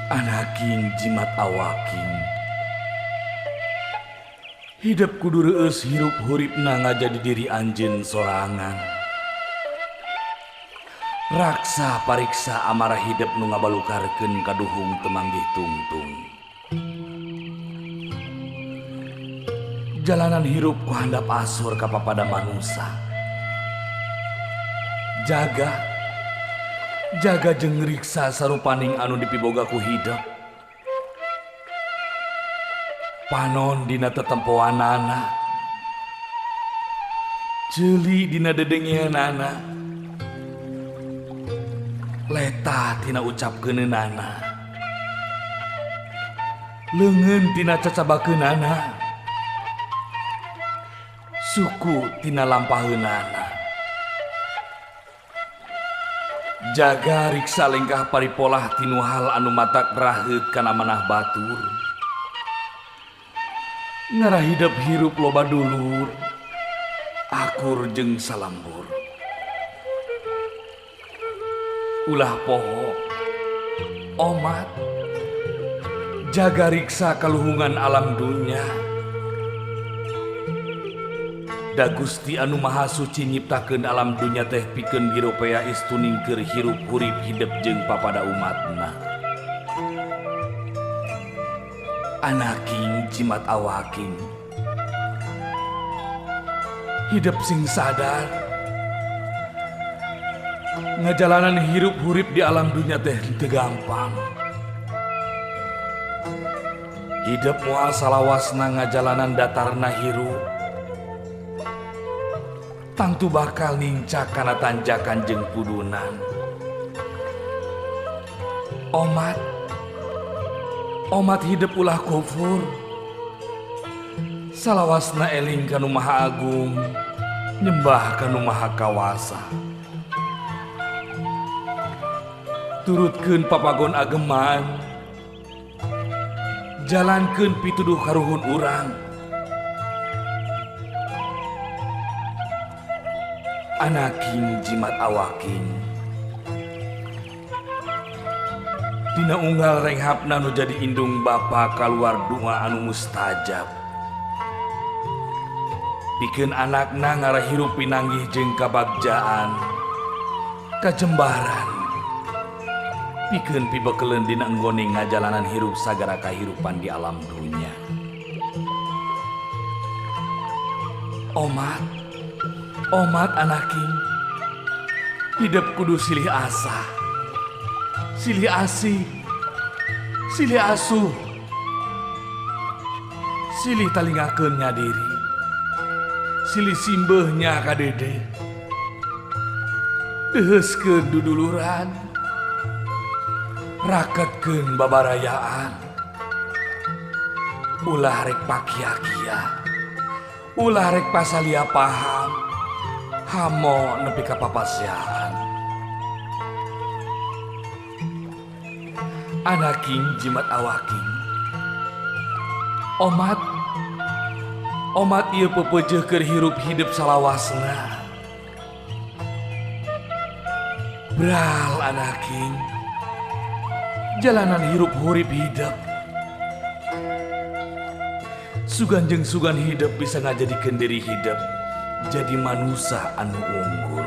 Anaking jimat awaking. Hidep kudu reueus hirup huripna ngajadi diri anjeun sorangan. Raksa pariksa amarah hidep nu ngabalukarkeun kaduhung teu manggih tungtung. Jalanan hirup ku handap asur ka papada manusa. Jaga jaga jeung riksa sarupaning anu dipiboga ku hidep. Panon dina tetempoanana, ceuli dina dedengeanana, letah tina ucapkeunana, leungeun tina cacabakeunana, suku tina lampaheunana. Jaga riksa lengkah paripolah tinu hal anu matak raheut kana manah batur. Ngarah hidep hirup loba dulur, akur jeung salambur. Ulah poho, omat, jaga riksa kaluhungan alam dunya. Da Gusti anu Maha Suci nyiptakeun alam dunya teh pikeun giropea istuning keur hirup hurip hidep jeung papada umatna. Anaking jimat awaking, hidep sing sadar, ngajalanan hirup hurip di alam dunya teh teu gampang. Hidep moal salawasna ngajalanan datarna hirup, tangtu bakal nincak kana tanjakan jeung pudunan. Omat, omat hidep ulah kufur, salawasna eling kanu Maha Agung, nyembah kanu Maha Kawasa. Turutkeun papagon ageman, jalankeun pituduh karuhun urang. Anaking jimat awaking, dina unggal renghapna nu jadi indung bapa kaluar doa anu mustajab. Pikeun anakna ngarah hirup pinanggih jeung kabagjaan, kajembaran. Pikeun pibekeleun dina enggone ngajalanan hirup sagara kahirupan di alam dunya. Omat, omat anaking, hidep kudu silih asah, silih asih, silih asuh, silih talingakeun nya diri, silih simbeuhnya ka dede, deuheuskeun duduluran, raketkeun babarayaan, ulah rek pakia-kia, ulah rek pasalia paham, hamo nepi ka papasiaan. Anaking jimat awaking, omat, omat ieu pepeujeuh keur hirup hidep salawasna. Bral anaking, jalanan hirup hurip hidep, sugan jeung sugan hidep bisa ngajadikeun diri hidep jadi manusa anu unggul.